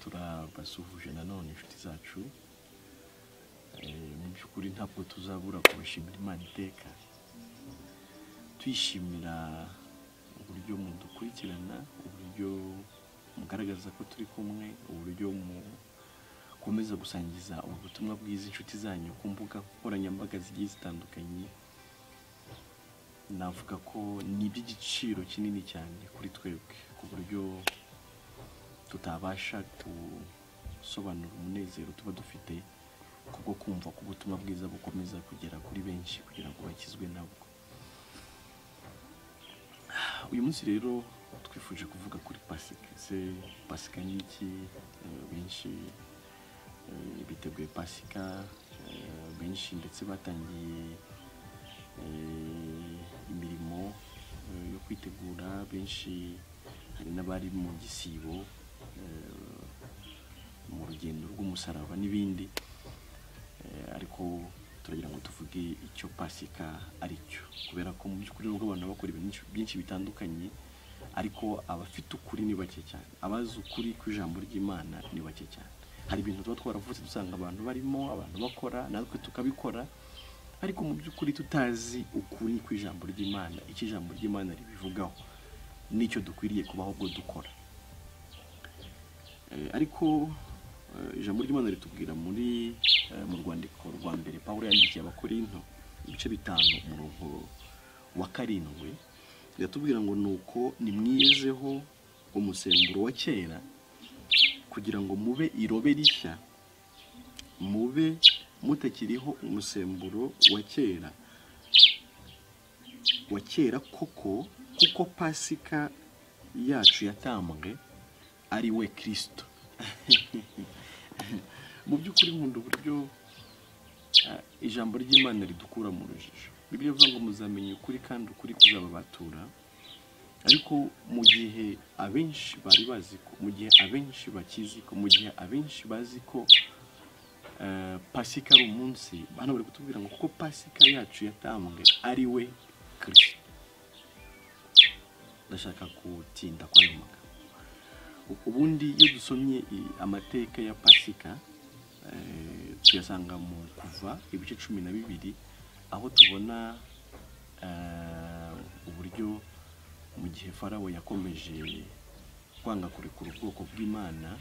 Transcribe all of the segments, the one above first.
Turabasuhuje nanone inshuti zacu. Mu by'ukuri ntabwo tuzabura kubashimira Imana iteka, tuyishimira uburyo mudukurikirana, uburyo mugaragaza ko turi kumwe, uburyo mukomeza gusangiza ubu butumwa bwiza inshuti zanyu ku mbuga nkoranyambaga zigiye zitandukanye. Navuga ko ni iby'igiciro kinini cyane kuri twebwe, ku buryo tutabasha gusobanura umunezero tuba dufite kubwo kumva ko ubutumwa bwiza bukomeza kugera kuri benshi kugira ngo bakizwe nabwo. Uyu munsi rero twifuje kuvuga kuri Pasika. Ese Pasika ni iki? Benshi biteguye Pasika, benshi ndetse batangiye imirimo yo kwitegura, benshi hari n'abari mu gisibo, mu rugendo rw'umusaraba n'ibindi. Ariko turagira ngo tuvuge icyo Pasika ari cyo, kubera ko mu by'ukuri nubwo abantu bakora ibintu byinshi bitandukanye, ariko abafite ukuri ni bake cyane, abazi ukuri kw'ijambo ry'Imana ni bake cyane. Hari ibintu tuba twaravutse dusanga abantu barimo, abantu bakora, natwe tukabikora, ariko mu by'ukuri tutazi ukuri kw'ijambo ry'Imana, icyo ijambo ry'Imana ribivugaho n'icyo dukwiriye kubaho ubwo dukora. Ariko ijambo ry'Imana ritubwira muri mu rwandiko rwa mbere Pawulo yandikiye Abakorinto ibice 5 umurongo wa 7, riratubwira ngo nuko nimwiyezeho umusemburo wa kera kugira ngo mube irobe rishya, mube mutakiriho umusemburo wa kera wa kera koko, kuko Pasika yacu yatambwe ari we Kristo. Mu by'ukuri nkunda uburyo ijambo ry'Imana ridukura mu rujijo. Bibiliya ivuga ngo muzamenya ukuri kandi ukuri kuzababatura. Ariko mu gihe abenshi bari bazi ko, mu gihe abenshi bakizi ko, mu gihe abenshi bazi ko Pasika ari umunsi, hano bari kutubwira ngo kuko Pasika yacu yatambwe ari we Kristo. Ndashaka gutinda kwa ayo magambo. Ubundi iyo dusomye amateka ya Pasika, tuyasanga mu Kuva ibice 12, aho tubona uburyo mu gihe Farawo yakomeje kwanga kurekura ubwoko bw'Imana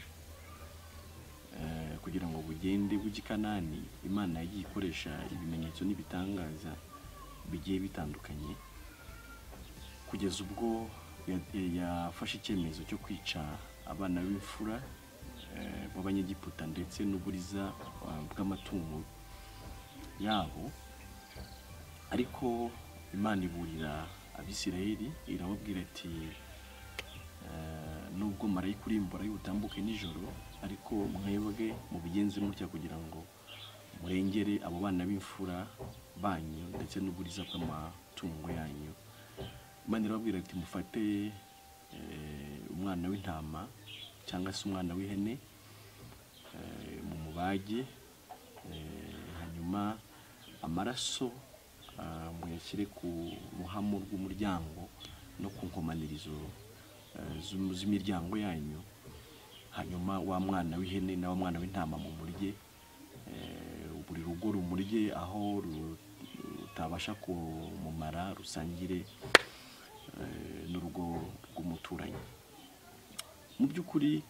kugira ngo bugende bujye i Kanani, Imana yagiye ikoresha ibimenyetso n'ibitangaza bigiye bitandukanye, kugeza ubwo yafashe icyemezo cyo kwica abana b'imfura b'Abanyegiputa ndetse n'uburiza bw'amatungo yabo. Ariko Imana iburira Abisirayeli irababwira ati nubwo marayika urimbura y'ubutambuke nijoro, ariko mwebwe mubigenze mutya kugira ngo murengere abo bana b'imfura banyu ndetse n'uburiza bw'amatungo yanyu. Imana irababwira ati mufate umwana w'intama cyangwa se umwana w'ihene, mumubage, hanyuma amaraso muyashyire ku ruhamo rw'umuryango no ku nkomanirizo z'imiryango yanyu, hanyuma wa mwana w'ihene na wa mwana w'intama mumurye, buri rugo rumurye aho rutabasha kumumara, rusangire n'urugo rw'umuturanyi. Mu by'ukuri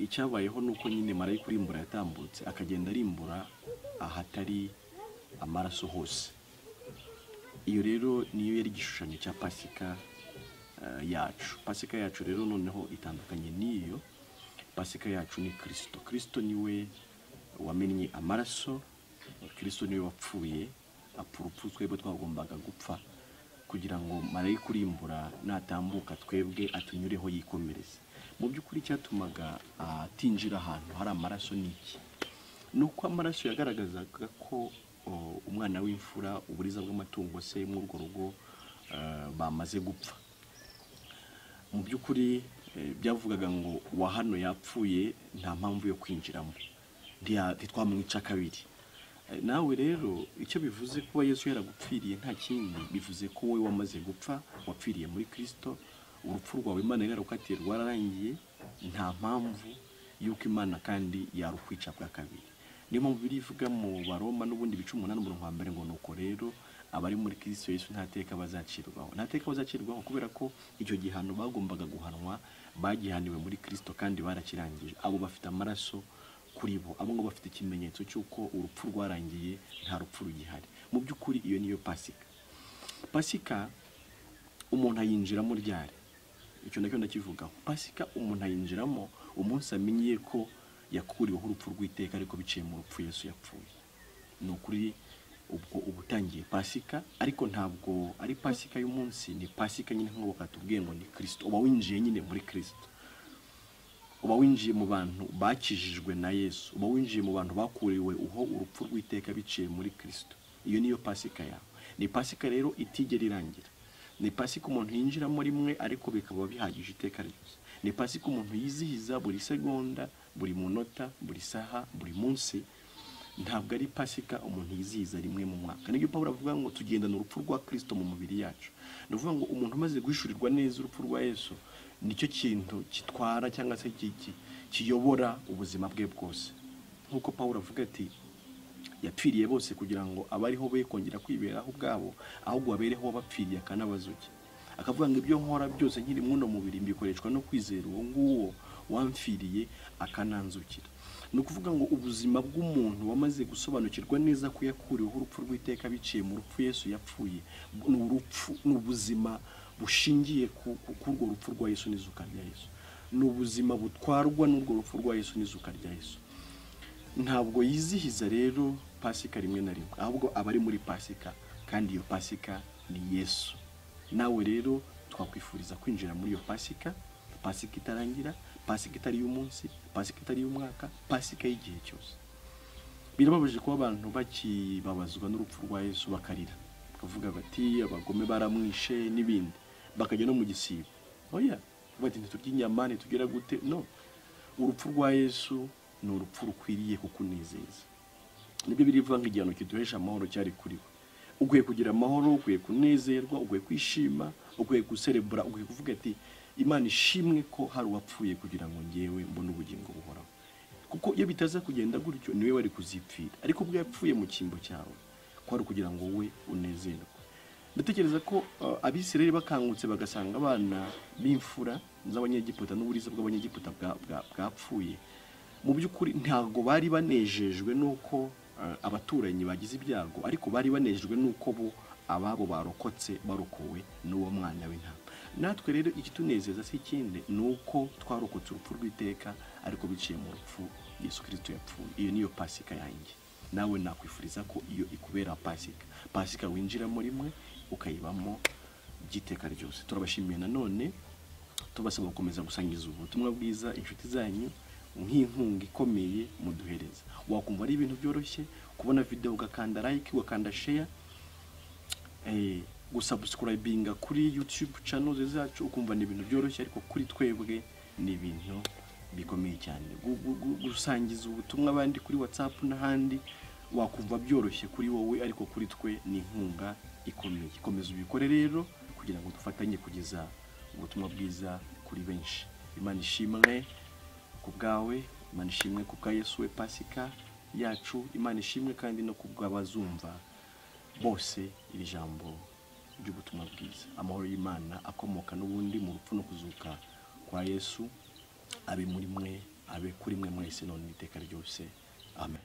icyabayeho nuko nyine marayika urimbura yatambutse akagenda arimbura ahatari amaraso hose. Iyo rero niyo yari igishushanyo cya Pasika yacu. Pasika yacu rero noneho itandukanye n'iyo. Pasika yacu ni Kristo. Kristo niwe wamennye amaraso, Kristo niwe wapfuye, apfa urupfu twebwe twagombaga gupfa, kugira ngo marayika urimbura natambuka twebwe atunyureho yikomereze. Mu by'ukuri cyatumaga atinjira ahantu hari amaraso ni iki? Ni uko amaraso yagaragazaga ko umwana w'imfura, uburiza bw'amatungo se muri urwo rugo bamaze gupfa. Mu by'ukuri byavugaga ngo wa hano yapfuye, nta mpamvu yo kwinjiramo, ntitwamwica kabiri. Nawe rero icyo bivuze kuba Yesu yaragupfiriye nta kindi, bivuze ko wowe wamaze gupfa, wapfiriye muri Kristo, urupfu rwawe Imana yararukatiye rwararangiye, nta mpamvu yuko Imana kandi yarukwica bwa kabiri. Niyo mpamvu birivuga mu Baroma n'ubundi bice 8 umurongo wa 1 ngo nuko rero abari muri Kristo Yesu nta teka bazacirwaho. Nta teka bazacirwaho kubera ko icyo gihano bagombaga guhanwa bagihaniwe muri Kristo kandi barakirangije. Abo bafite amaraso kuri bo, abo ngo bafite ikimenyetso cy'uko urupfu rwarangiye, nta rupfu rugihari. Mu by'ukuri iyo niyo Pasika. Pasika umuntu ayinjiramo ryari? Icyo nacyo ndakivugaho. Pasika umuntu ayinjiramo umunsi amenye ko yakuriweho urupfu rw'iteka ariko biciye mu rupfu Yesu yapfuye. Ni ukuri ubwo ubutangiye Pasika, ariko ntabwo ari Pasika y'umunsi, ni Pasika nyine nk'uko katubwiye ngo ni Kristo. Uba winjiye nyine muri Kristo, uba winjiye mu bantu bakijijwe na Yesu, uba winjiye mu bantu bakuriwe uho urupfu rw'iteka biciye muri Kristo. Iyo niyo Pasika yawe. Ni Pasika rero itigera irangira. Ni Pasika umuntu yinjiramo rimwe ariko bikaba bihagije iteka ryose. Ni Pasika umuntu yizihiza buri segonda, buri munota, buri saha, buri munsi. Ntabwo ari Pasika umuntu yizihiza rimwe mu mwaka. Nibyo Pawulo avuga ngo tugendana urupfu rwa Kristo mu mubiri yacu. Ni ukuvuga ngo umuntu umaze guhishurirwa neza urupfu rwa Yesu nicyo kintu kitwara cyangwa se kiyobora ubuzima bwe bwose. Nk'uko Pawulo avuga ati yapfiriye bose kugira ngo abariho be kongera kwiberaho ubwabo, ahubwo babereho abapfiriye akanabazuke. Akavuga ngo ibyo nkora byose nkiri muno mubiri mbikoreshwa no kwizera uwo nguwo wamfiriye akananzukira. Ni ukuvuga ngo ubuzima bw'umuntu wamaze gusobanukirwa neza ko yakuriweho urupfu rw'iteka biciye mu rupfu Yesu yapfuye, ni urupfu, ni ubuzima bushingiye ku urwo rupfu rwa Yesu n'izuka rya Yesu. Ni ubuzima butwarwa n'urwo rupfu rwa Yesu n'izuka rya Yesu. Ntabwo yizihiza rero Pasika rimwe na rimwe, ahubwo aba ari muri Pasika, kandi iyo Pasika ni Yesu. Nawe rero twakwifuriza kwinjira muri iyo Pasika, Pasika itarangira, Pasika itari y'umunsi, Pasika itari y'umwaka, Pasika y'igihe cyose. Birababaje kuba abantu bakibabazwa n'urupfu rwa Yesu bakarira, bakavuga bati abagome baramwishe n'ibindi, bakajya no mu gisibo. Oya, bati ntiturya inyama, ntitugira gute. No, urupfu rwa Yesu ni urupfu rukwiriye kukunezeza. Nibyo birivuga ngo igihano kiduhesha amahoro cyari kuri we. Ukwiye kugira amahoro, ukwiye kunezerwa, ukwiye kwishima, ukwiye guserebura, ukwiye kuvuga ati Imana ishimwe ko hari uwapfuye kugira ngo ngewe mbone ubugingo buhoraho. Kuko iyo bitaza kugenda gutyo niwe wari kuzipfira, ariko ubwo yapfuye mu cyimbo cyawe kwari kugira ngo we unezerwe. Ndatekereza ko Abisirayeli bakangutse bagasanga abana b'imfura z'Abanyegiputa n'uburiza bw'Abanyegiputa bwapfuye, mu by'ukuri ntabwo bari banejejwe nuko abaturanyi bagize ibyago, ariko bari banejejwe nuko bo ababo barokotse, barokowe n'uwo mwana w'intama. Natwe rero ikitunezeza si ikindi, ni uko twarokotse urupfu rw'iteka ariko biciye mu rupfu Yesu Kristo yapfuye. Iyo niyo Pasika yanjye. Nawe nakwifuriza ko iyo ikubera Pasika, Pasika winjiramo rimwe ukayibamo by'iteka ryose. Turabashimiye nanone, tubasaba gukomeza gusangiza ubutumwa bwiza inshuti zanyu nk'inkunga ikomeye muduhereza. Wakumva ari ibintu byoroshye kubona video ugakanda like, ugakanda share, gusubscribinga kuri YouTube channel zacu, ukumva ni ibintu byoroshye, ariko kuri twebwe ni ibintu bikomeye cyane. Gusangiza ubutumwa abandi kuri WhatsApp n'ahandi wakumva byoroshye kuri wowe, ariko kuri twe ni inkunga ikomeye. Komeza ubikore rero kugira ngo dufatanye kugeza ubutumwa bwiza kuri benshi. Imana ishimwe ku bwawe, Imana ishimwe ku bwa Yesu we Pasika yacu, Imana ishimwe kandi no ku bw'abazumva bose iri jambo ry'ubutumwa bwiza. Amahoro y'Imana akomoka n'ubundi mu rupfu no kuzuka kwa Yesu abe muri mwe, abe kuri mwe mwese none iteka ryose. Amen.